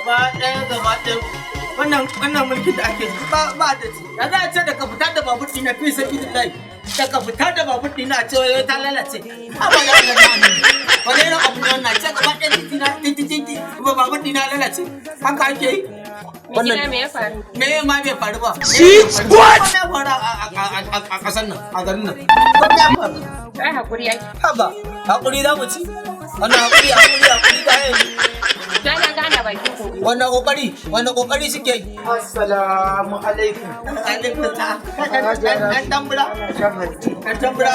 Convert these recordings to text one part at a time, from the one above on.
Gaba ɗaya, gaba ɗaya. Wannan mulkin da ake ba da ci. Ya za a ce da ka fita da babur ɗina, fi sabilillahi. Da ka fita da babur ɗina a ce wai ta lalace. Haba ya Allah na annabi. Wani irin abu ne wannan, ce gaba ɗaya titi na titi titi ba babur ɗina lalace. Haka ake yi. Mai gida, me ya faru? Me ma bai faru ba? What? Me ya faru a ƙasar nan, a garin nan? Ko me ya faru? Ai hakuri ake. Haba, hakuri za mu ci? Wannan hakuri, hakuri, hakuri da yanzu. Ta na gana bakin kogi. Wannan kokari, wannan kokari suke yi. Assalamu alaikum. Alaikum salam. Dan tambura. Dan tambura.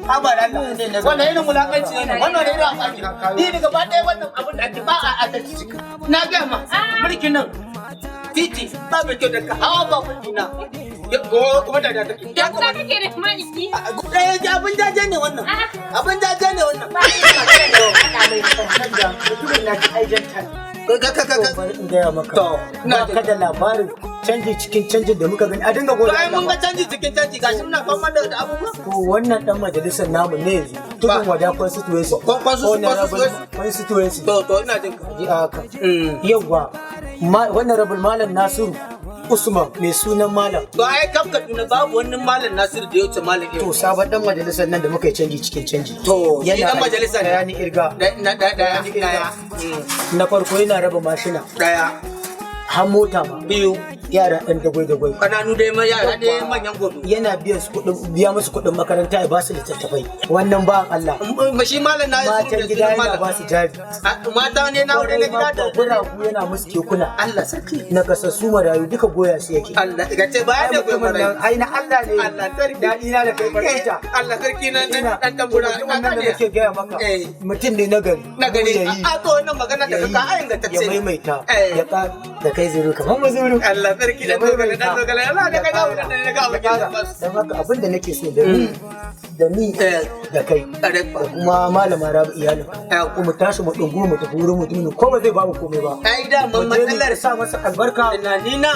Haba da Allah. Wannan irin wulakanci ne, wannan irin abu ake. Ni daga gaba ɗaya wannan abin da ake ba a adalci ciki. Na gaya ma, mulkin nan titi ba mai kyau, daga hawa ba dina. Kuma da take. Ya kuma kake da maliki? Ɗaya abin jaje ne wannan. Abin jaje ne wannan. Ba ni magana da faɗa mai. Kanda mutumin na ci aijantan. Ka ka ka ka. Bari in gaya maka. To, ina Ba ka da labarin canji cikin canjin da muka gani. A dinga To gode. ai mun ga canji cikin canji, gashi muna fama da abubuwa. To, wannan dan majalisar namu ne yanzu. Tudun Wada constituency. Honorable constituency. To, ina jin ka. Ji haka. Yawwa. Honorable Malam Nasiru Usman, mai sunan Malam. To ai kaf Kaduna babu wani Malam Nasiru da ya wuce Malam To, sabon dan majalisar nan da muka yi canji cikin canji. To, shi dan majalisa ne. Yana irga. Na ɗaya, ɗaya. Na farko, yana raba mashina. Ɗaya. Har mota ma. Biyu. Yara ɗan dagwai-dagwai. Kananu dai, ma yara dai, manyan gobe. Yana biyan su kuɗin, biya musu kuɗin makaranta, ya ba su littattafai. Wannan ba Allah. Shi Malam na Matan gida yana ba su jari. Mata ne na aure na gida da guragu yana musu kekuna. Allah sarki. Na kasassu, marayu duka goya su yake. Allah ka ce baya da goyi Mutumin nan marayu. ai na Allah ne. Allah sarki. Daɗi na da kai farfita. Allah sarki na Ina dan tambura. Mutumin nan da nake gaya maka. Mutum ne na gari. Na gari. Ya yi. A to, wannan magana da ka ai ingantacce. Ya maimaita. Eh. Ya ka da kai zuru kamar mazuru. Allah sarki, dan dogale, dan dogale. Allah da kai ga wannan ne ga Ya kara. Don haka abin da nake so da ni da kai da kuma Malama Rabi iyalin mu tashi mu ɗungu mu tafi wurin mutumin, ko ba zai bamu komai ba. Ai da man Mu je mu matsalar sa masa albarka. Tunani na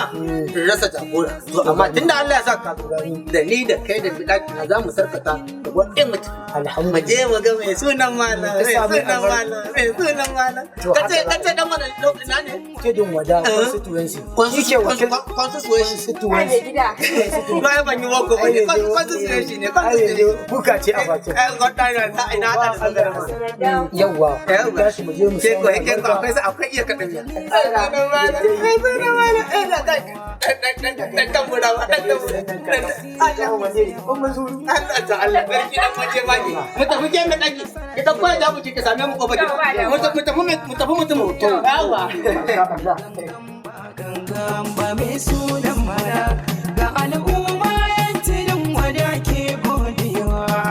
rasa jagora. To amma tunda Allah ya sa ka, da ni da kai da bidaki na za mu sarkata da wani mutum. Mu Alhamdulillah. je mu ga mai sunan Malam, Ta mai sa mai sunan albarka. Malam, mai sunan Malam. To, Kace haka. Kace dan wannan lokacin na ne? Tudun Wada constituency. Shi ke wakil Constituency. Ai mai constituency. gida. Ba ban yi wako ba ne. Constituency ne. Ai Constituency. kuka ce a bakin. Ai gwada na ina da da. Yawwa, mu tashi mu je mu Ke sa ko ke ko albarka. akwai iya kaɗan ya. Ai sunan Malam, ai da kai. Dan dan tambura ba, dan tambura. Allah. Allah ta Allah sarki, dan waje maki. Mu tafi ke mai daki. Ki dauko ya mu ki same mu kofar gida. Mu tafi, mu tafi, mu tafi, mu tafi. Yawa. Masha Allah. Gangan ba mai suna.